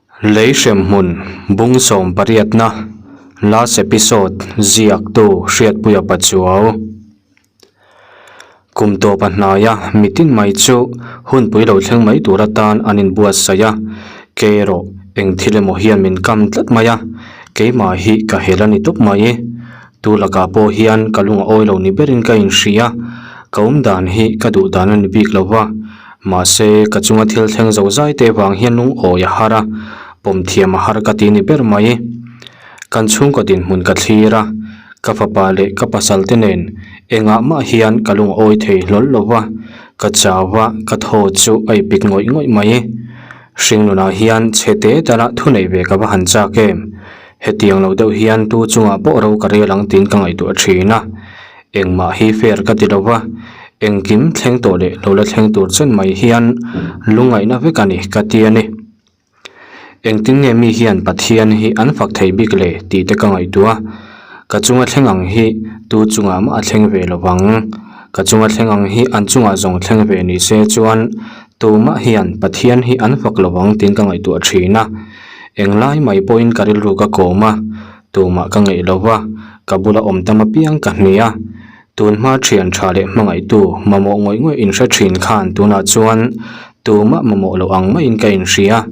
Lei hremhmun bung sawmpariatna last episode ziaktu Hriatpuia Pachuau. Kum tawp a hnaia mitin mai chu hunpui lo thleng mai tur atan an inbuatsaih a, kei erawh eng thil emaw hian min kam tlat mai a, keimah hi ka hel a ni tawp mai. Tu lakah pawh hian ka lung a awi lo ni berin ka inhria, ka awm dan hi ka duh dan a ni bik lo va, mahse ka chunga thil thleng zo zai te vang hian lungawi a har a, pawm thiam a har ka ti ni ber mai. Kan chhungkaw dinhmun ka thlir a, ka fapa leh ka pasal te nen engah mah hian ka lung a awi thei hlawl lo va, ka chau va, ka thaw chu a ipik ngawih ngawih mai. Hringnunah hian chhe te tala thunei ve ka va han chak em? Hetiang lo deuh hian tu chungah pawh ro ka rel ang tiin ka ngaihtuah thin a, engmah hi fair ka ti lo va, engkim thleng tawh leh lo la thleng tur chen mai hian lungngaihna vek a ni ka ti a ni. Engtin nge mi hian Pathian hi an fak thei bik le tih te ka ngaihtuah a, ka chunga thleng ang hi tu chungah mah a thleng ve lo vang, ka chunga thleng ang hi an chungah zawng thleng ve ni se chuan tumah hian Pathian hi an fak lo vang tiin ka ngaihtuah thin a. Englai mai pawhin ka rilru ka kawm a, tumah ka ngeih lo va, ka bula awm tam apiang ka hni a. Tun hma thian tha leh hmangaihtu mamawh ngawih ngawih inhre thin khan tunah chuan tumah mamawh loh ang maiin ka inhria.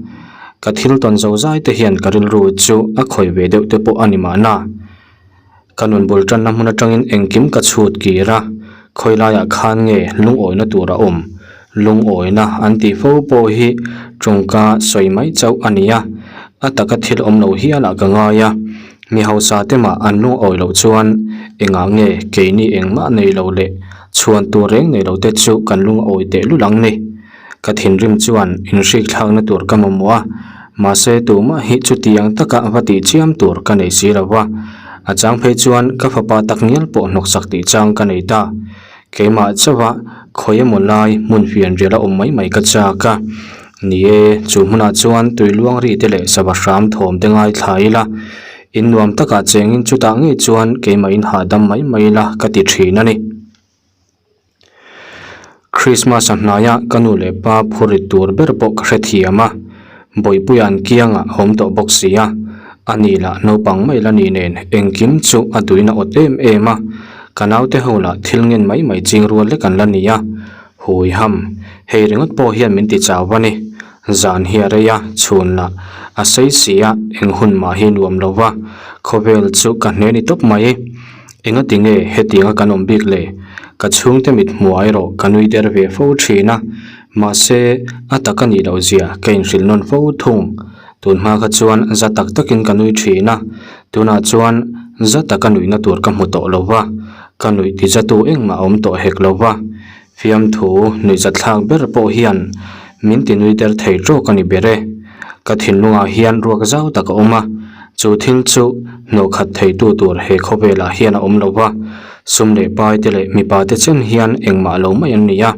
Ka thil tawn zo zai te hian ka rilru chu a khawi ve deuh te pawh a ni mahna. Ka nun bul tanna hmun atangin engkim ka chhut kir a, khawi laiah khan nge lungawina tur a awm? Lungawina an tih fo pawh hi tawngka sawi mai chauh a ni a, a taka thil awm lo hialah ka ngai a, mi hausa te mah an lungawi loh chuan engah nge keini engmah nei lo leh chhuan tur reng nei lo te chu kan lungawi tehlul ang ni? Ka thinrim chuan inhrik thlakna tur ka mamawh a, mahse tumah hi chutiang taka va tih chiam tur ka nei si lo va. A chang phei chuan ka fapa tak ngial pawh hnawksak tih chang ka nei ta. Keimah chauha khawi emaw lai hmun fian rial a awm mai mai ka chak a. Ni e, chu hmunah chuan tui luang ri te leh sava hram thawm te ngaithla ila, in nuam takah chengin chutah ngei chuan keimah in hahdam mai mai ila ka ti thin a ni. Christmas a hnaia ka nu leh pa phurrit tur ber pawh ka hrethiam a, Bawihpuia'n kiangah a awm tawh bawk si a, ani lah naupang mai la ni nen engkim chu a duin a awt em em a, ka naute ho lah thil ngen mai mai ching rual lek an la ni a, hui ham, hei ringawt pawh hian min ti chau va ni, zan hi a rei a, chhun lah a sei si a, eng hun mah hi nuam lo va, khawvel chu ka hne ni tawp mai. Engati nge hetianga kan awm bik le? Ka chhungte mit hmuh erawh ka nui der ve fo thin a, mahse a tak a nih loh zia ka inhrilh nawn fo thung. Tun hma kha chuan za tak takin ka nui thin a, tunah chuan za taka nuihna tur ka hmu tawh lo va, ka nuih tizatu engmah a awm tawh hek lo va, fiamthu nuihzatthlak ber pawh hian min ti nui der thei tawk a ni ber e. Ka thinlungah hian ruak zau tak a awm a, chu thil chu hnawhkhat theitu tur he khawvelah hian a awm lo va, sum leh pai te leh mipa te chen hian engmah lo mai an ni a.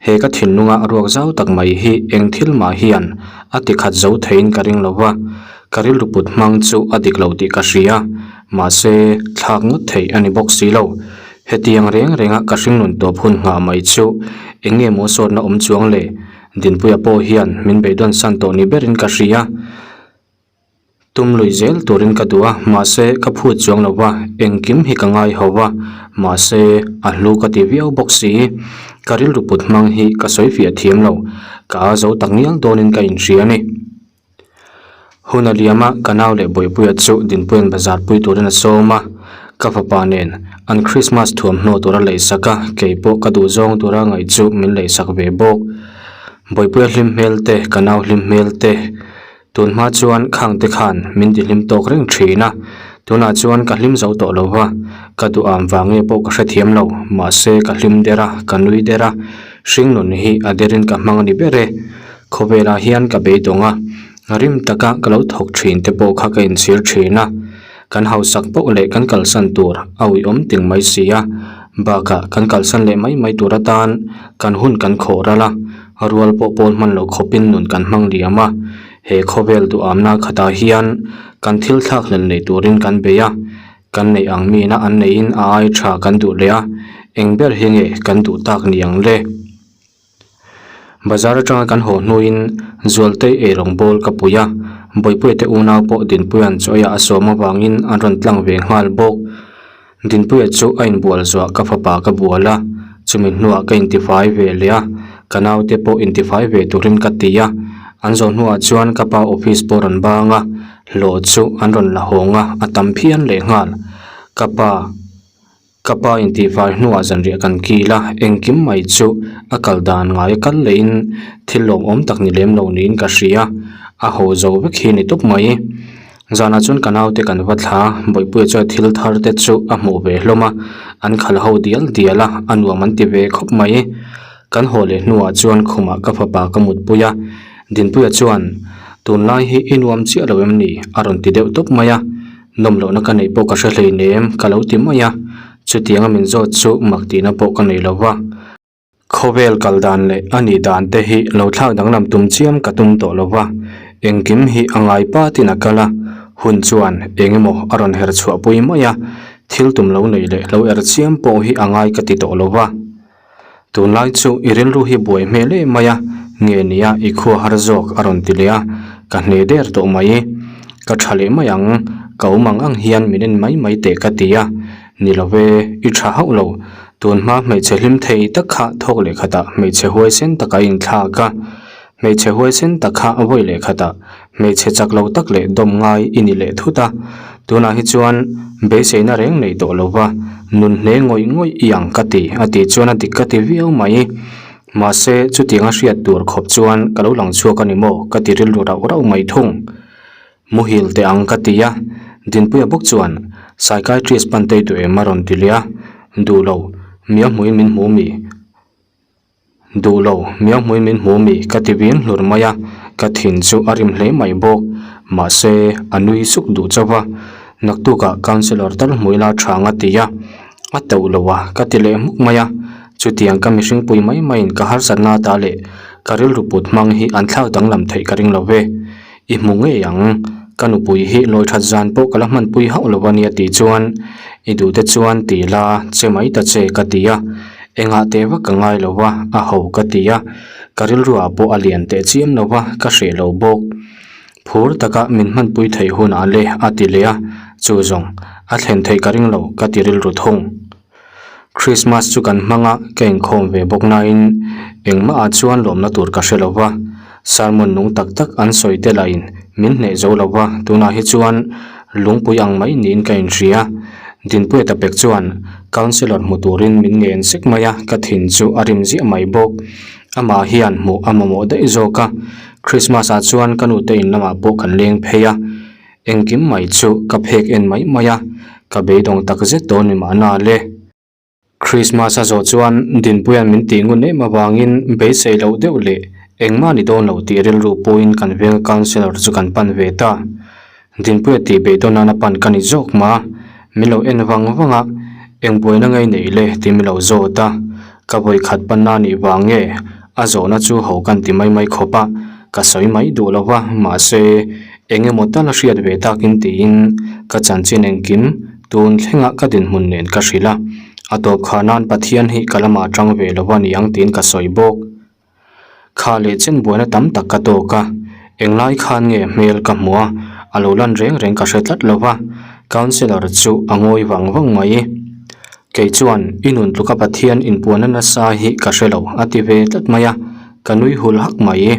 He ka thinlunga ruak zau tak mai hi eng thil mah hian a tikhat zo theiin ka ring lo va, ka rilru put hmang chu a dik lo tih ka hria, mahse thlak ngawt theih a ni bawk si lo. Hetiang reng renga ka hringnun tawp hun nghah mai chu eng nge maw sawtna awm chuang le? Dinpuia pawh hian min beidawn san tawh ni berin ka hria. Tum lui zel turin ka duh a, mahse ka phut chuang lo va, engkim hi ka ngai ho va, mahse a hlu ka ti viau bawk si. Ka rilru put hmang hi ka sawi fiah thiam lo, ka a zo tak ngial dawnin ka inhria a ni. Hun a liam a, ka nau leh Bawihpuia chu Dinpuia'n bazar pui turin a sawm a, ka fapa nen an Christmas thuamhnaw tura leisak a, kei pawh ka duh zawng tura ngaih chu min leisak ve bawk. Bawihpuia hlim hmel te, ka nau hlim hmel te, tun hma chuan khang te khan min ti hlim tawk reng thin a, tunah chuan ka hlim zo tawh lo va, ka duh am vang nge pawh ka hrethiam lo, mahse ka hlim der a, ka nui der a, hringnun hi a derin ka hmang a ni ber e. Khawvelah hian ka beidawng a, rim taka ka lo thawk thin te pawh kha ka inchhir thin a, kan hausak poh leh kan kalsan tur a uiawm ting mai si a, bakah kan kalsan leh mai mai tur atan kan hun kan khawh ral a, rual pawh pawl hman loh khawpin nun kan hmang liam a, he khawvel duhamna khatah hian kan thil thlakhlelh nei turin kan bei a, kan neih ang mina an neihin a ai tha kan duh leh a, eng ber hi nge kan duh tak ni ang le? Bazar atanga kan haw hnuin Zualtei eirawng bawl ka pui a. Bawihpuia te unau pawh Dinpuia'n chaw eiah a sawm avangin an rawn tlang ve nghal bawk. Dinpuia chu a inbual zuah ka fapa ka bual a, chumi hnuah ka intifai ve leh a, ka naute pawh intifai ve turin ka ti a. An zawh hnuah chuan ka pa office pawh rawn bang a, hlawh chu an rawn la hawng a, a tam phian leh nghal. Ka pa ka pa intihfai hnuah zanriah kan kil a, engkim mai chu a kal dan ngai a kal lehin thil lawmawm tak ni lem lo niin ka hria, a haw zo vek hi a ni tawp mai. Zanah chuan ka naute kan va thla a, Bawihpuia chuan thil thar te chu a hmuh ve hlawm a, an khal ho dial dial a, a nuam an ti ve khawp mai. Kan haw leh hnuah chuan khumah ka fapa ka mutpui a, Dinpuia chuan, Tunlai hi i nuam chiah lo em ni? a rawn ti deuh tawp mai a, nawm lohna ka neih pawh ka hre hleinem ka lo ti mai a, chutianga min zawt chu mak tihna pawh ka nei lo va. Khawvel kal dan leh a nih dan te hi lo thlak danglam tum chiam ka tum tawh lo va, engkim hi a ngai patin a kal a, hun chuan eng emaw a rawn her chhuah pui mai a, thil tum lo nei leh lo er chiam pawh hi a ngai ka ti tawh lo va. Tunlai chu i rilru hi buai hmel em mai a, nge nia i khua har zawk a rawn ti leh a, ka hne der tawh mai. Ka tha leh mai ang, ka awm ang ang hian min en mai mai teh ka ti a, ni lo ve, i tha hauh lo. Tun hma hmeichhe hlim thei tak kha thawk leh khatah hmeichhe huaisen taka inthlak a, hmeichhe huaisen tak kha vawi leh khatah hmeichhe chak lo tak leh dawm ngai i ni leh thut a. Tunah hi chuan beiseina reng nei tawh lo va, nun hle ngawih ngawih i ang ka ti, a tih chuan a dik ka ti viau mai. Mahse, chutianga hriat tur khawp chuan ka lo lang chhuak a ni maw ka ti rilru rauh rauh mai thung. Muhil teh ang ka ti a, Dinpuia bawk chuan psychiatrist pan tei duh em a rawn ti leh a, Duh lo, miau hmuin min hmu mi? Duh lo, miau hmuin min hmu mi? ka ti vin hlur mai a, ka thin chu a rim hle mai bawk. Mahse, a nui suk duh chauh va, Naktukah counsellor tal hmu ila tha ang a ti a, A teuh lo a, ka ti leh hmuk mai a, chutiang ka mihring pui mai maiin ka harsatna ata leh ka rilru put hmang hi an thlak danglam theih ka ring lo ve. I hmu ngei ang, ka nupui hi lawi that zan pawh ka la hmanpui hauh lo a nia tih chuan i duh te chuan ti la che mai ta che ka ti a, engah teh vak ka ngai lo va, a ho ka ti a, ka rilruah pawh a lian teh chiam lo va, ka hreh lo bawk. Phur taka min hmanpui theih hunah le a ti leh a, chu zawng a thlen theih ka ring lo ka ti rilru thung. Christmas chu kan hmang a, ka inkhawm ve bawk nain engmah ah chuan lawmna tur ka hre lo va, sermon nung tak tak an sawi te lahin min hneh zo lo va, tunah hi chuan lungpui ang mai niin ka inhria. Dinpuia Tapek chuan councillor hmu turin min ngen sek mai a, ka thin chu a rim ziah mai bawk. Amah hian hmuh a mamawh daih zawk a, Christmas ah chuan ka nute in lamah pawh kan leng phei a, Engkim mai chu ka phek en mai mai a, ka beidawng tak zet dawn ni mahna le. Christmas a zawh chuan Dinpuia'n min tih ngun em avangin beisei loh deuh leh engmah ni dawn lo tih rilru puiin kan venga councellor chu kan pan ve ta. Dinpuia tih beidawn nana pan ka ni zawk mah a, min lo en vang vang a, eng buaina ngei nei le tih min lo zawt a, ka vawikhat panna nih vang nge a zawhna chu ho kan ti mai mai khawp a, ka sawi mai duh lo va, mahse eng emaw tal a hriat ve takin tiin ka chanchin engkim tun thlengah ka dinhmun nen ka hrilh a, a tawp khah nan Pathian hi ka lamah tang ve lo a niang tiin ka sawi bawk. Kha leh chen buaina tam tak ka tawk a, englai khan nge hmel ka hmu a, a lo lan reng reng ka hre tlat lo va, councellor chu a ngawi vang vang mai. Kei chuan i nun tluka Pathian inpuanna nasa hi ka hre lo a ti ve tlat mai a, ka nui hul hak mai.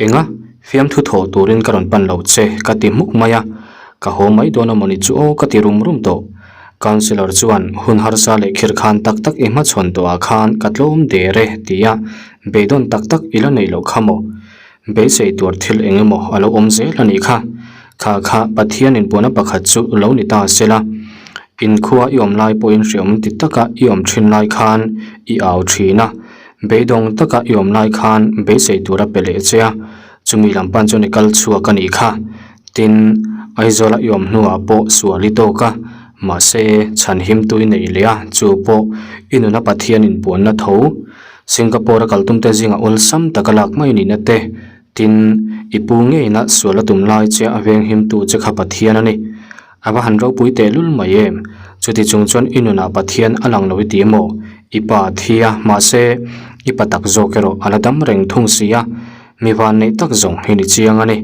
Enga, fiamthu thawh turin ka rawn pan lo che ka ti hmuk mai a, ka haw mai dawn amawni chu aw ka ti rum rum tawh. Councillor chuan hun harsa leh khir khan tak tak i hmachhawn tawhah khan ka tlawm der e ti a, beidawn tak tak i la neih loh kha maw? Beisei tur thil eng emaw a lo awm zel a nih kha. Kha kha Pathian inpuahna pakhat chu lo ni ta se la. Inkhua i awm lai pawhin hreawm ti taka i awm thin lai khan i au thin a, beidawng taka i awm lai khan beisei tur a pe leh che a, chumi lam pan chuan i kal chhuak a nih kha. Tin, Aizawla i awm hnuah pawh sual i tawk a, mahse chhanhim tui nei leh a, chu pawh i nuna Pathian inpuanna tho. Singapore a kaltum te zingah awlsam taka lak mai nihna te, tin, i pu ngeina sual a tum lai che a venghimtu che kha Pathian a ni. A va han ropui tehlul mai em? Chuti chung chuan i nunah Pathian a lang lo i ti maw? I pa a thi a, mahse, i pa tak zawk erawh a la dam reng thung si a. Mi van neih tak zawng hi ni chiang a ni.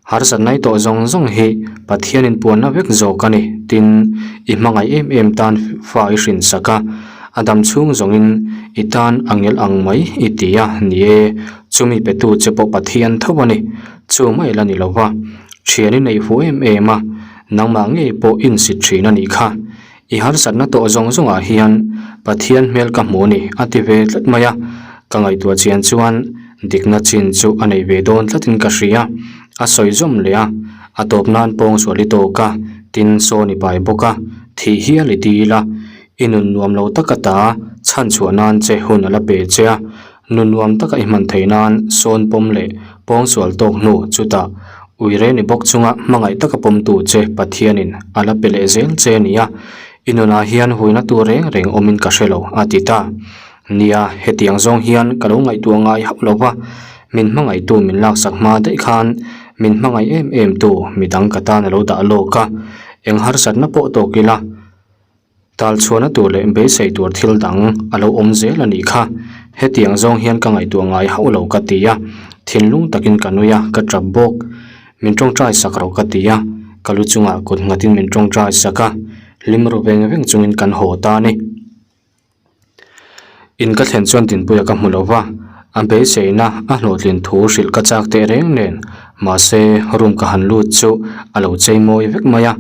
Harsatna i tawh zawng zawng hi Pathianin puanna vek zawk a ni, tin, i hmangaih em em tan fa i hrinsak a, a dam chhung zawngin i tan a ngelh ang mai i ti a, ni e, chumi petu che pawh Pathian tho a ni, chu mai la ni lo va, thian i neih fuh em em a, nangmah ngei pawh insit thin a nih kha. I harsatna tawh zawng zawngah hian Pathian hmel ka hmu ni a ti ve tlat mai a, ka ngaihtuah chian chuan dikna chin chu a nei ve dawn tlatin ka hria. A sawi zawm leh a, a tawp nan pawng sual i tawk a, tin sawn i pai bawk a, thih hial i dil a, i nun nuam lo taka ta chhan chhuah nan che hun a la pe che a, nun nuam taka i hman theih nan sawn pawm leh pawng sual tawk hnu chutah Uire ni bawk chunga hmangaih taka pawmtu che Pathianin a la pe leh zel che a ni a, i nunah hian huina tur reng reng awmin ka hre lo, a ti ta. Nia, hetiang zawng hian ka lo ngaihtuah ngai hauh lo va, min hmangaihtu min laksak hma daih khan min hmangaih em em tu midang ka tan a lo dah lawk a, eng harsatna pawh tawk ila, Tal chhuahna tur leh beisei tur thil dang a lo awm zel a nih kha. Hetiang zawng hian ka ngaihtuah ngai hauh lo ka ti a, thinlung takin ka nui a, ka tap bawk. Min tawngtai sak rawh ka ti a, ka lu chungah kut nghatin min tawngtai sak a, hlim ru veng veng chungin kan haw ta a ni. In ka thlen chuan Dinpuia ka hmu lo va, a beiseina a hlawhtlin thu hrilh ka chak teh reng nen, mahse room ka han lut chu a lo chei mawi vek mai a,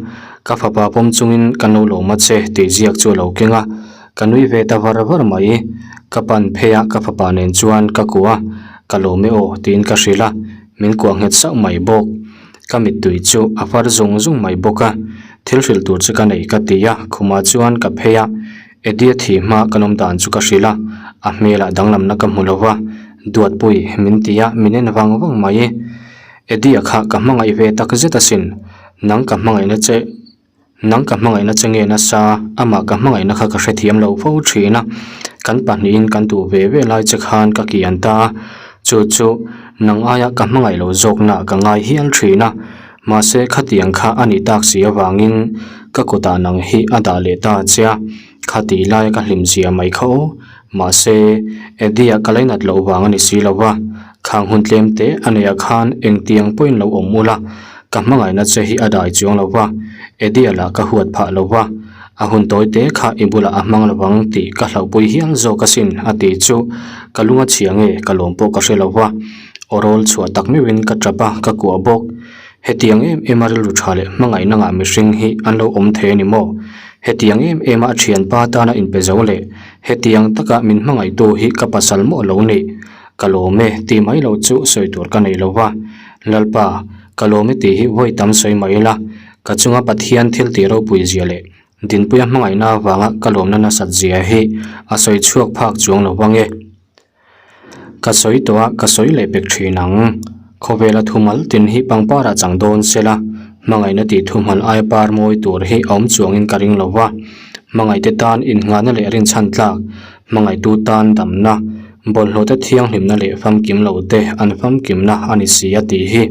ka fapa pawm chungin kan lo lawm a che tih ziak chu a lo keng a, ka nui ve ta var var mai. Ka pan phei a ka fapa nen chuan ka kuah a, ka lawm e aw tiin ka hrilh a, min kuah nghet sauh mai bawk. Ka mittui chu a far zung zung mai bawk a, thil hrilh tur chu ka nei ka ti a, khumah chuan ka phei a. Eddie thi hma ka lawm dan chu ka hrilh a, a hmelah danglamna ka hmu lo va, Duatpui min ti a, min en vang vang mai. Eddie-a kha ka hmangaih ve tak zet asin, nang ka hmangaihna che, nang ka hmangaihna che nge nasa, amah ka hmangaihna kha ka hrethiam lo fo thin a, kan pahnihin kan duh ve ve lai che khan ka kian ta a, chu chu nang aia ka hmangaih lo zawkna ka ngai hial thin a, Mahse khatiang kha a nih tak si avangin ka kutah nang hi a dah leh ta che a, khati laia ka hlim zia mai kha aw. Mahse Eddie-a ka lainat loh vang a ni si lo va, khang hun tlem te a neihah khan engtiang pawhin lo awm ula, ka hmangaihna che hi a dai chuang lo va, Eddie-a lah ka huat phah lo va, a hun tawi te kha i bulah a hmang lovang tih ka hlauhpui hial zawk asin a ti chu ka lung a chhia nge ka lawm pawh ka hre lo va. Aw rawl chhuah tak meuhin ka tap a, ka kuah bawk. Hetiang em em a rilru tha leh hmangaihna ngah mihring hi an lo awm thei a ni maw? Hetiang em em a a thianpa tana inpe zo leh hetiang taka min hmangaihtu hi ka pasal mawh lo ni. Ka lawm e tih mai lo chu sawi tur ka nei lo va. Lalpa, ka lawm e tih hi vawi tam sawi mai ila, ka chunga Pathian thil tih ropui zia leh Dinpuia hmangaihna avanga ka lawmna nasat zia hi a sawi chhuak phak chuang lo vang e. Ka sawi tawh a, ka sawi leh pek thin ang. Khawvela thumal tin hi pangpar ah chang dawn se la, hmangaihna tih thuhman aia par mawi tur hi a awm chuangin ka ring lo va. Hmangaihte tan innghahna leh rinchhan tlak, hmangaihtu tan damna, bawlhhlawhte thianghlimna leh famkim lo te an famkimna a ni si a tih hi.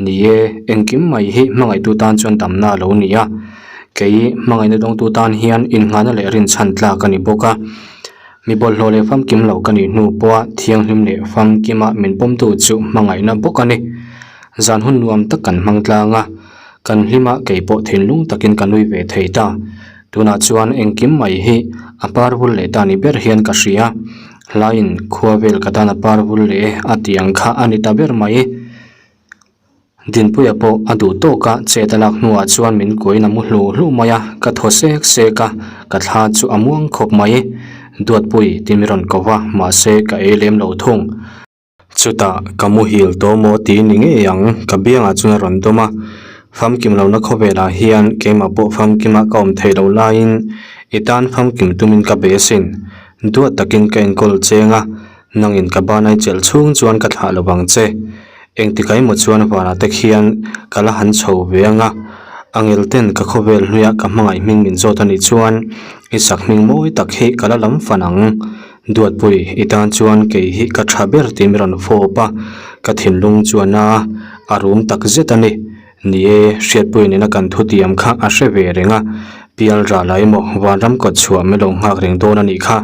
Ni e, engkim mai hi hmangaihtu tan chuan damna a lo ni a. Kei hmangaihna dawngtu tan hian innghahna leh rinchhan tlak a ni bawk a. Mi bawlhhlawh leh famkim lo ka nih hnu pawha thianghlim leh famkima min pawmtu chu hmangaihna bawk a ni. Zan hun nuam tak kan hmang tlang a, kan hlima kei pawh thinlung takin ka nui ve thei ta. Tunah chuan engkim mai hi a par vul leh ta ni ber hian ka hria. Hlaiin khua vel ka tan a par vul leh e a tih ang kha a ni ta ber mai. Dinpuia pawh a duh tawk a, chet a lak hnuah chuan min kuain a mu hlu hlu mai a, ka thaw sek sek a, ka thla chu a muang khawp mai. Duatpui ti mi rawn ko va, mahse ka ei lem lo thung. Chutah ka muhil tawh maw ti ni ngei ang, ka biangah chuan a rawn dawm a, famkim lohna khawvelah hian keimah pawh famkima ka awm theih loh laiin i tan famkim tumin ka bei asin. Duat takin ka enkawl cheng a, nangin ka banai chelh chhung chuan ka thlah lo vang che. Engtikah emaw chuan vanah te khian ka la han chho ve ang a, a ngel ten ka khawvel hnuia ka hmangaih hming min zawt a nih chuan i sak hming mawi tak hi ka la lam fan ang. Duatpui, i tan chuan kei hi ka tha ber tih mi rawn fawp a, ka thinlung chuan a a rum tak zet a ni. Ni e, Hriatpui nena kan thutiam kha a hre ve reng a, Pial Rala emaw Vanram kawt chhuah min lo nghak reng dawn a nih kha.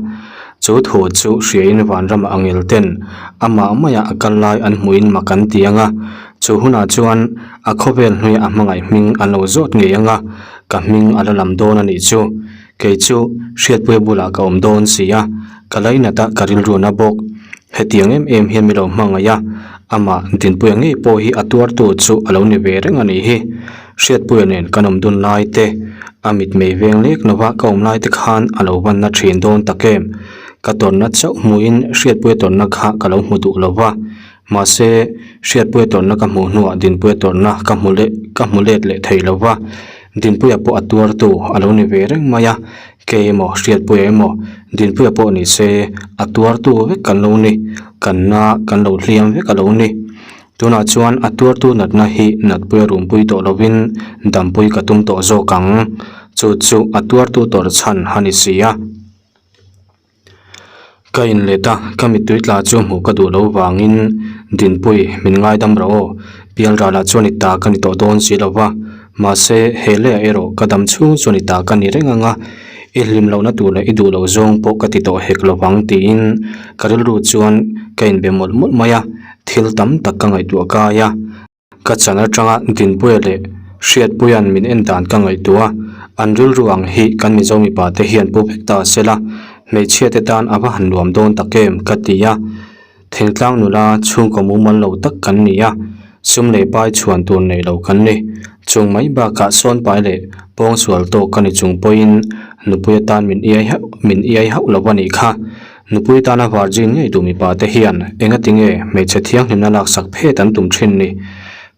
Chu thu chu hriain Vanram a angel ten amah maia a kal lai an hmuhin mak an ti ang a. Chu hunah chuan a khawvel hnuia a hmangaih hming an lo zawt ngei ang a, ka hming a la lam dawn a nih chu. Kei chu Hriatpuia bulah ka awm dawn si a, ka lainat a ka rilru na bawk. Hetiang em em hian mi lo hmangaih a, amah Dinpuia ngei pawh hi a tuartu chu a lo ni ve reng a nih hi. Hriatpuia nen kan awm dun lai te, a mitmei veng lek lova ka awm lai te khan a lo vanna thin dawn tak em? Ka tawrhna chauh hmuhin Hriatpuia tawrhna kha ka lo hmu duh lova, mahse Hriatpuia tawrhna ka hmuh hnuah Dinpuia tawrhna ka hmu leh ka hmu let leh thei lova, Dinpuia pawh a tuartu a lo ni ve reng mai a, kei emaw Hriatpuia emaw Dinpuia pawh ni se a tuartu vek kan lo ni, kan na kan lo hliam vek a lo ni. Tunah chuan a tuartu natna hi natpuia rumpui tawh lovin dampui ka tum tawh zawk ang. Chu chu a tuartu tawrh chhan a ni si a. Ka inlet a, ka mittui tla chu hmuh ka duh lo vangin Dinpui min ngaidam rawh aw, Pialralah chuan i ta ka ni tawh dawn si lo va, mahse he leiah erawh ka dam chhung chuan i ta ka ni reng ang a, i hlim lohna tur leh i duh loh zawng pawh ka ti tawh hek lo vang tiin ka rilru chuan ka inbe mawlh mawlh mai a. Thil tam tak ka ngaihtuah kai a, ka chan atanga Dinpuia leh Hriatpuia'n min en dan ka ngaihtuah a, an rilru ang hi kan Mizo mipa te hian pu vek ta se la, hmeichhia te tan a va han nuam dawn tak em ka ti a. Thingtlang nula chhungkaw mumal lo tak kan ni a, sum leh pai chhuan tur nei lo kan ni. Chung mai bakah sawnpai leh pawngsual tawk ka ni chung pawhin nupui atan min iai hauh min iai hauh lo a nih kha. Nupui tana virgin ngei duh mipa te hian engati nge hmeichhe thianghlimna laksak phet an tum thin ni?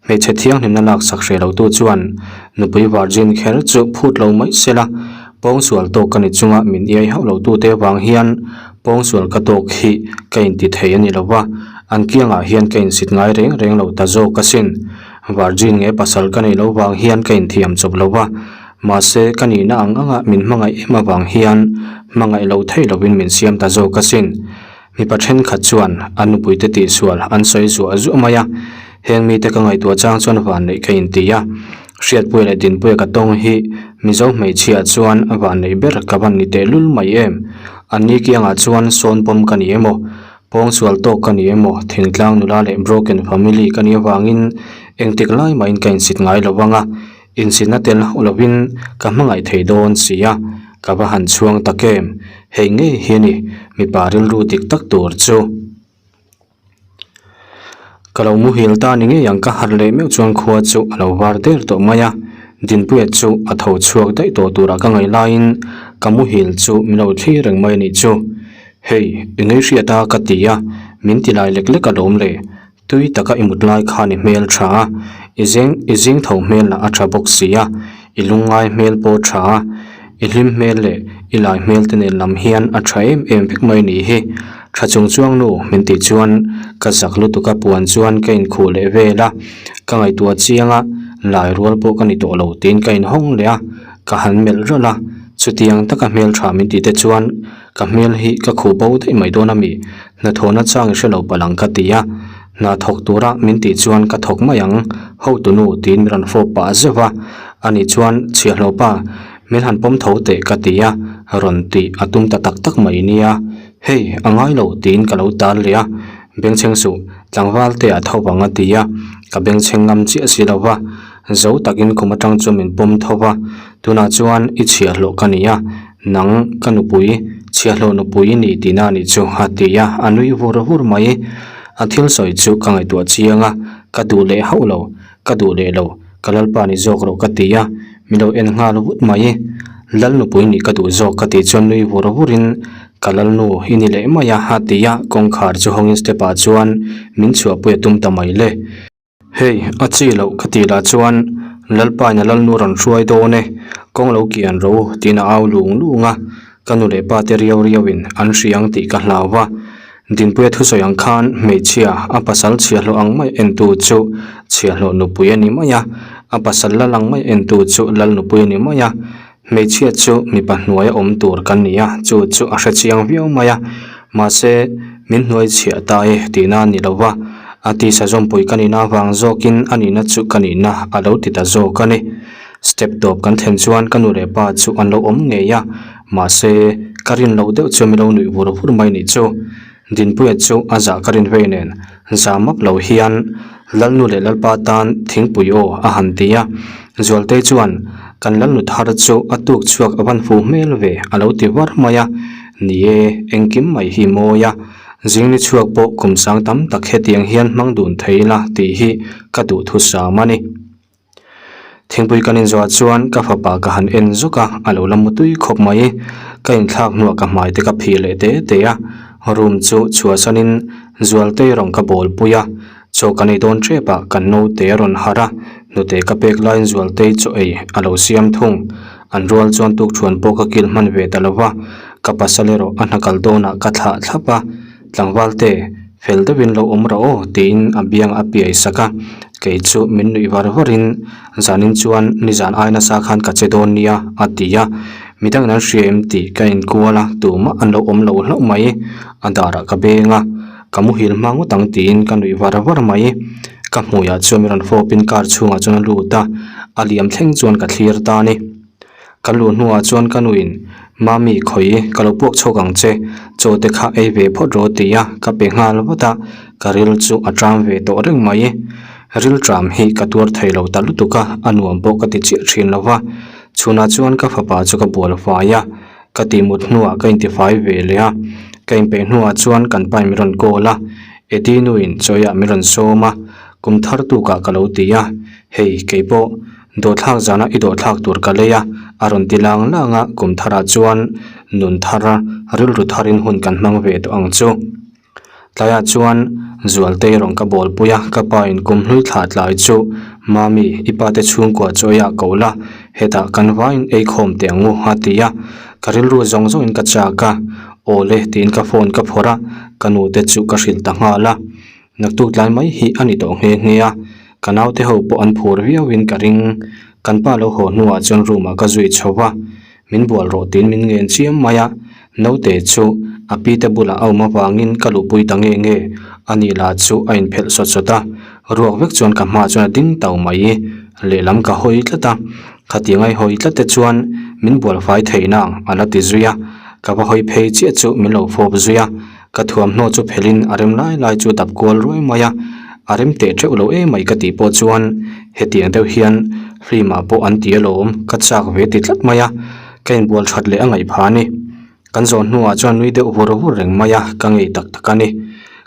Hmeichhe thianghlimna laksak hreh lo tu chuan nupui virgin kher chu phut lo mai se la, pawngsual tawk ka ni chunga min iai hauh lo tute avang hian pawngsual ka tawk hi ka inti thei a ni lo va, an kiangah hian ka insit ngai reng reng lo ta zawk asin. Virgin nge pasal ka neih lo vang hian ka inthiam chawp lo va, Mahse, ka nihna ang anga min hmangaih em avang hian hmangaih lo thei lovin min siam ta zawk asin. Mipa thenkhat chuan an nupuite tihsual an sawi zuah zuah mai a, heng mite ka ngaihtuah chang chuan vanneih ka inti a. Hriatpuia leh Dinpuia ka tawng hi Mizo hmeichhia chuan vanneih ber ka van ni tehlul mai em? Anni kiangah chuan sawn pawm ka ni emaw? Pawngsual tawk ka ni emaw, thingtlang nula leh broken family ka nih avangin engtik lai mahin ka insit ngai lo vang a, Insitna tel hauh lovin ka hmangaih thei dawn si a, ka va han chhuang tak em? Hei ngei hi a ni mipa rilru dik tak tur chu. Ka lo muhil ta ni ngei ang ka harh leh meuh chuan khua chu a lo var der tawh mai a, Dinpuia chu a tho chhuak daih tawh turah ka ngaih laiin ka muhil chu min lo thlir reng mai a nih chu. Hei, i ngei hriat a ka ti a, min ti lai lek lek alawm le. Tui taka i mut lai khan i hmel tha a, i zeng i zing tho hmel lah a tha bawk si a, i lungngai hmel pawh tha a, i hlim hmel leh i lai hmel te nen lam hian a tha em em vek mai nih hi. Tha chung chuang nu min tih chuan ka zak lutuk a puan chuan ka inkhuh leh vel a, ka ngaihtuah chiang a, lai rual pawh ka ni tawh lo tiin ka inhawng leh a, ka han melh rawlh a, chutiang taka hmel tha min tih te chuan ka hmel hi ka khuh bo daih mai dawn a mi. Hnathawhna chang i hre lo palh ang ka ti a, hna thawk tura min tih chuan ka thawk mai ang, hotunu tiin min rawn fawp pah zeuh a, ani chuan chhiahhlawh pa min han pawm tho teh ka ti a, rawn tih a tum ta tak tak mai nia, hei a ngai lo tiin ka lo tal leh a, bengchheng suh tlangval te ah tho vang a ti a, ka bengchheng ngam chiah si lo va, zo takin khum atang chuan min pawm tho va, tunah chuan i chhiahhlawh ka ni a, Nang ka nupui, chhiahhlawh nupui i ni tihna a nih chu a ti a, a nui vur vur mai. A thil sawi chu ka ngaihtuah chiang a, ka duh leh hauh lo, ka duh leh lo, ka lalpa ni zawk rawh ka ti a, min lo en nghal vut mai. Lal nupui nih ka duh zawk ka tih chuan nui vur vurin ka lalnu i ni leh mai a a ti a, kawngkhar chu hawngin step ah chuan min chhuahpui a tum ta mai le. Hei, a chi loh ka tih lah chuan Lalpain a lalnu rawn hruai dawn e, kawng lo kian ro tiin a au lung lung a, ka nu leh pa te riau riauin an hria ang tih ka hlau va. Dinpuia thusawi ang khan hmeichhia a pasal chhiahhlawh ang mai entu chu chhiahhlawh nupui a ni mai a, a pasal lal ang mai entu chu lal nupui a ni mai a, Hmeichhia chu mipa hnuaia awm tur kan ni a, chu chu a hre chiang viau mai a. Mahse, min hnuai chhiah ta e tihna a ni lo va, a tisa zawmpui ka nihna avang zawkin a nihna chu ka nihna a lo ti ta zawk a ni. Step tawp kan thlen chuan ka nu leh pa chu an lo awm ngei a, mahse, ka rin loh deuh chu min lo nuih vur vur mai nih chu. Dinpuia chu a zah ka rin vei nen, zah map lo hian. Lalnu leh Lalpa tan thingpui aw a han ti a. Zualtei chuan, Kan Lalnu thar chu a tuk chhuak a van fuh hmel ve a lo ti var mai a. Ni e, engkim mai hi mawi a. Zingni chhuak pawh kum sang tam tak hetiang hian hmang dun thei ila tih hi ka duhthusam a ni. Thingpui kan inzawh chuan ka fapa ka han en zuk a, a lo la mu tui khawp mai. Ka inthlak hnuah ka hmai te ka phih leh te te a, room chu chhuahsanin Zualtei rawn ka bawl pui a, chaw kan ei dawn tep ah kan naute a rawn harh a, hnute ka pek laiin Zualtei chaw ei a lo siam thung. An rual chuan tukthuan pawh ka kil hman ve ta lo va, ka pasal erawh a hna kal dawnah ka thlah thlap a, tlangval te, Fel deuhin lo awm rawh aw tiin a biang a piai sak a, kei chu min nuih var varin zanin chuan nizan ai nasa khan ka che dawn nia a ti a, midangin an hria em tih ka inkual a, tumah an lo awm lo hlauh mai, a darah ka beng a, ka muhil hma ngawt ang tiin ka nuih var var mai, ka hmuiah chuan min rawn fawpin car chhungah chuan a lut a, a liam thleng chuan ka thlir ta a ni. Ka luh hnuah chuan ka nuin, Mami, khawi, ka lo puak chhuak ang che, chaw te kha ei ve phawt rawh ti a, ka pe nghal vat a, ka ril chu a ṭam ve tawh reng mai. Ril ṭam hi ka tuar thei lo ta lutuk a, a nuam pawh ka ti chiah ṭhin lo va. Chhunah chuan ka fapa chu ka bual fai a, ka tihmut hnuah ka intifai ve leh a, ka inpeih hnuah chuan kan pain min rawn call a, Eddie nuin chawiah min rawn sawm a, kum thar tukah ka lo ti a, hei keipawh Dawhthlak zana i dawhthlak tur ka lei a, a rawn ti lang lang a, kum tharah chuan nun thar, rilru tharin hun kan hmang ve tawh ang chu. Tlaiah chuan Zualtei rawn ka bawl pui a, ka pa in kum hlui thlah tlai chu, Mami, i pa te chhungkua chu ei ah ko la, hetah kan vaiin ei khawm teh ang u, a ti a, ka rilru zawng zawngin ka chak a, Aw le tiin ka phone ka phawrh a, ka nu te chu ka hrilh ta nghal a. Naktuk tlai mai hi a ni tawh nghe nghe a, ka naute ho pawh an phur viauin ka ring. Kan pa lo haw hnuah chuan room ah ka zui chho va, min bual rawh tiin min ngen chiam mai a, naute chu a pi te bulah a awm avangin ka luhpui ta nge nge, ani lah chu a inphelh sawt sawt a, ruak vek chuan ka hmaah chuan a ding tau mai, lehlam ka hawi tlat a, khatiang ai hawi tlat te chuan min bual fai thei nang a la ti zui a, ka va hawi phei chiah chu min lo fawp zui a. Ka thuamhnaw chu phelhin a rem lai lai chu dap kual ruai mai a, a rem teh teuh lo emai ka tih pawh chuan hetiang deuh hian film ah pawh an ti alawm ka chak ve ti tlat mai a, ka inbual that leh a ngaih phah a ni. Kan zawh hnuah chuan nui deuh vur vur reng mai a, ka ngei tak tak a ni.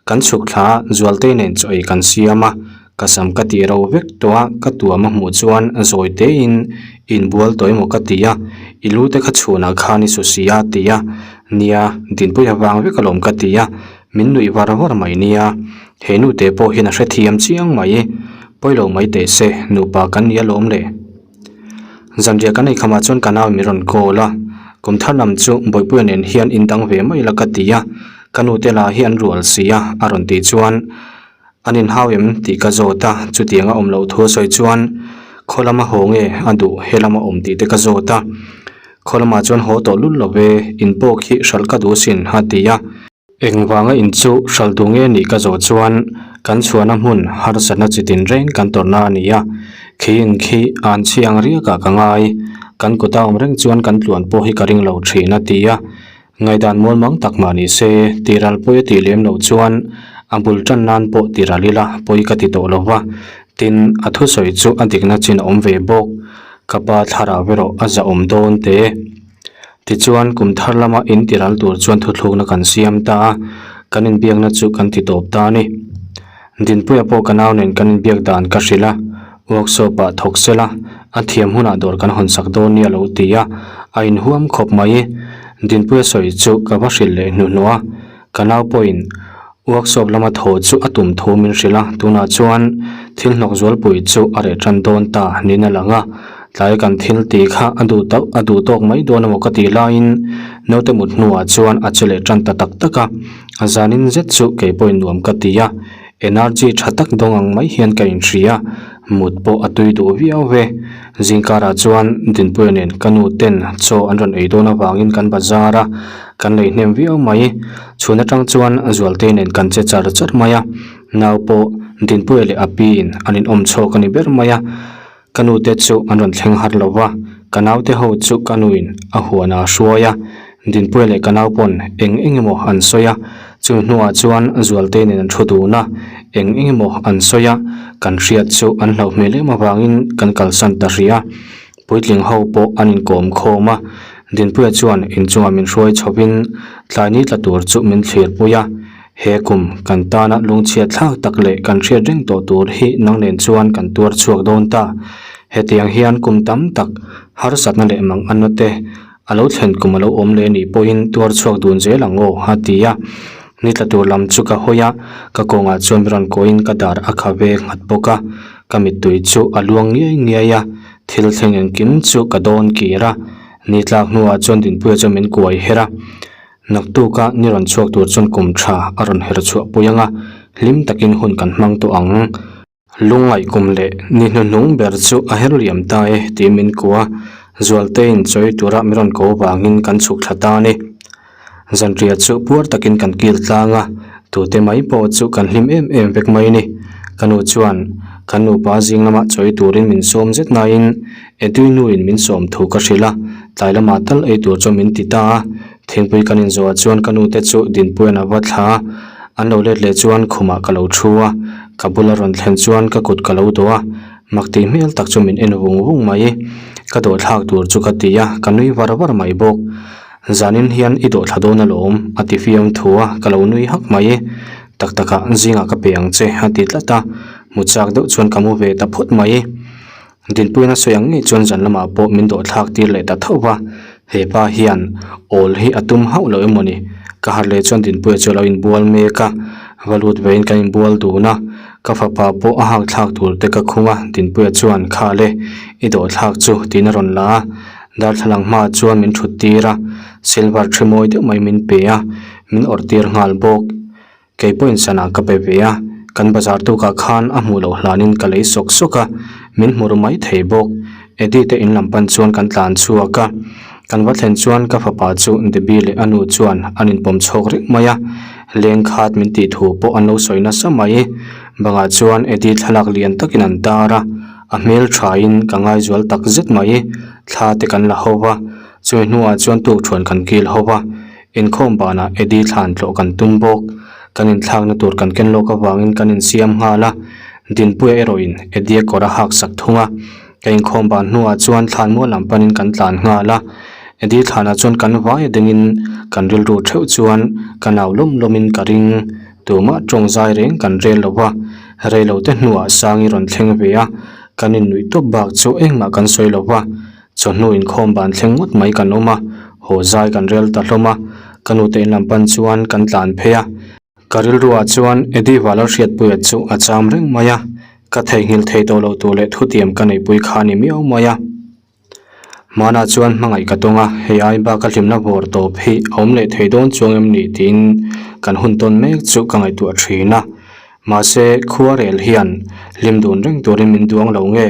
Kan chhuk thla a, Zualtei nen chaw ei kan siam a, Ka sam ka tih ro vek tawh a, ka tuam a hmuh chuan zawi tein inbual tawh emaw ka ti a, i lu te kha chhunah khan i su si a ti a, nia Dinpuia vang vek alawm ka ti a, min nuih var var mai nia, he nu te pawh hian a hrethiam chiang mai, pawilo mai teh se nupa kan ni alawm le. Zanriah kan eikhamah chuan ka nau min rawn call a, kum thar lam chu Bawihpuia nen hian indang ve mai la ka ti a, ka nu te lah hi an rual si a a rawn tih chuan An inhau em tih ka zawt a, chutiang a awm loh thu a sawi chuan khaw lama haw nge a duh he lama awm tih te ka zawt a, khaw lamah chuan haw tawh lul lo ve, in pawh khi hralh ka duh sin a ti a. Engvanga in chu hralh duh nge nih ka zawh chuan kan chhuahna hmun harsatna chi tin reng kan tawrhna a ni a, khi in khi an chhi ang riakah ka ngai, kan kuta awm reng chuan kan tluan pawh hi ka ring lo thin a ti a. Ngaihdan mual mang tak mah ni se, tiral pawi a tih lem loh chuan a bul tan nan pawh tiral ila pawi ka ti tawh lo va, tin, a thusawi chu a dikna chin a awm ve bawk. Ka pa thlarau erawh a zahawm dawn te. Tichuan, kum thar lama in tiral tur chuan thuthlukna kan siam ta a, kan inbiakna chu kan ti tawp ta a ni. Dinpuia pawh ka nau nen kan inbiak dan ka hrilh a, workshop ah thawk sela a thiam hunah dawr kan hawn sak dawn nia lo ti a, a inhuam khawp mai. Dinpuia sawi chu ka va hrilh leh hnuhnawh a, ka nau pawhin workshop lama thaw chu a tum thu min hrilh a, tunah chuan thil hnawk zualpui chu a reh tan dawn ta niin a lang a, tlai kan thil tih kha a duh tauh a duh tawk mai dawn emaw ka tih laiin naute mut hnuah chuan a che leh tan ta tak tak a. A zanin zet chu kei pawhin nuam ka ti a, energy tha tak dawng ang mai hian ka inhria, mut pawh a tui duh viau ve. Zingkarah chuan Dinpuia nen ka nu ten chaw an rawn ei dawn avangin kan bazar a, kan lei hnem viau mai. Chhun atang chuan Zualtei nen kan che char char mai a, nau pawh Dinpuia leh a piin an inawm chhawk a ni ber mai a. Ka nu te chu an rawn thleng har lo va, ka naute ho chu ka nuin a huan a hruai a, Dinpuia leh ka nau pawn eng eng emaw an sawi a, chumi hnuah chuan Zualtei nen an thu dun a, Eng eng emaw an sawi a, kan hriat chu an hlauh hmel em avangin kan kalsan ta hrih a. Puitling ho pawh an inkawm khawm a, Dinpuia chuan inchungah min hruai chhovin tlai ni tla tur chu min thlirpui a. He kum kan tana lungchhiat thlak tak leh kan hriat reng tawh tur hi nang nen chuan kan tuar chhuak dawn ta. Hetiang hian kum tam tak harsatna leh mang anna te A lo thlen kum a lo awm leh anih pawhin tuar chhuak dun zel ang aw, a ti a. Ni tla tur lam chu ka hawi a, ka kawngah chuan mi rawn kawiin ka dar a kha ve nghat bawk a. Ka mittui chu a luang ngiai ngiai a, thil thleng engkim chu ka dawn kir a. Ni tlak hnuah chuan Dinpuia chuan min kuai her a. Naktuka ni rawn chhuak tur chuan kum tha a rawn her chhuah pui ang a, hlim takin hun kan hmang tawh ang. Lungngaih kum leh ni hnuhnung ber chu a her liam ta e tih min kuh a, Zualteiin chawi tura min rawn ko vangin kan chhuk thla ta a ni. Zanriah chu puar takin kan kil tlang a, tute mai pawh chu kan hlim em em vek mai a ni. Ka nu chuan kan nupa zing lama chawi turin min sawm zet naiin Edwin nuin min sawm thu ka hrilh a, tlai lamah tal ei tur chu min ti ta a. Thingpui kan inzawh ah chuan ka nute chu Dinpuia'n a va thla a, an lo let leh chuan khumah ka lo thu a, ka bula rawn thlen chuan ka kut ka lo dawh a, mak tih hmel tak chu min en vung vung mai. Ka dawh thlak tur chu ka ti a, ka nui var var mai bawk. Zanin hian i dawh thla dawn alawm, a ti fiam thu a, ka lo nui hak mai. Tak takah zingah ka pe ang che, a ti tlat a, hmu chak deuh chuan ka mu ve ta phawt mai. Dinpuiin a sawi ang ngei chuan zan lamah pawh min dawhthlak tir leh ta tho va, he pa hian awl hi a tum hauh lo emaw ni? Ka harh leh chuan Dinpuia chu a lo inbual mek a, va lut vein kan inbual dun a, ka fapa pawh a hakthlak tur te ka khung a, Dinpuia chuan Kha le, i dawhthlak chu tiin a rawn la a, darthlalang hmaah chuan min thut tir a, silver thi mawi deuh mai min pe a, min awrh tir nghal bawk. Kei pawhin sana ka pe ve a, kan bazar tukah khan a hmuh loh hlanin ka lei sawk sawk a, min hmu ru mai thei bawk. Eddie te in lam pan chuan kan tlan chhuak a, kan va thlen chuan ka fapa chu Debbie leh a nu chuan an inpawm chhawk reng mai a, leng khat min tih thu pawh an lo sawi nasa mai. Bangah chuan Eddie thlalak lian takin an tar a, a hmel thain ka ngaizual tak zet mai. Thla te kan la ho va, chumi hnuah chuan tukṭhuan kan kil ho va. Inkhawm banah Eddie thlan tlawh kan tum bawk. Kan inthlakna tur kan ken lawk avangin kan insiam nghal a, Dinpuia erawhin Eddie a kawr a hak sak thung a. Ka inkhawm ban hnuah chuan thlan mual lam panin kan tlan nghal a. Eddie thlanah chuan kan vai a dingin kan rilru theuh chuan ka nau lawm lawmin ka ring. Tumah tawng zai reng kan rel lo va, reilote hnuah Sangi rawn thleng ve a, kan innuih tawp bak chu engmah kan sawi lo va. Chawhnu inkhawm ban thleng ngawt mai kan awm a, haw zai kan rel ta hlawm a, ka nute in lam pan chuan kan tlan phei a. Ka rilruah chuan Eddie Vala hriatpuia chu a cham reng mai a, ka theihnghilh thei tawh lo tur leh thutiam ka neihpui kha a ni miau mai a. Hmanah chuan hmangaih ka tawng a, hei ai bak a hlimna vawr tawp hi a awm leh thei dawn chuang em ni tiin kan hun tawn mek chu ka ngaihtuah thin a. Mahse, khuarel hian hlim dun reng turin min duang lo nge?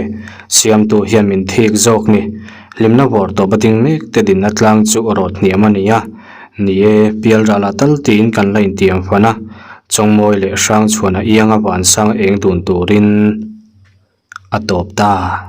Siamtu hian min thik zawk ni. Hlimna vawr tawp a ding mek te dinna tlang chu rawt hniam a ni a. Ni e, pial rala tal tiin kan la intiam fan a, Chawngmawi leh Hrangchhuana ianga vansang eng dun turin a tawp ta.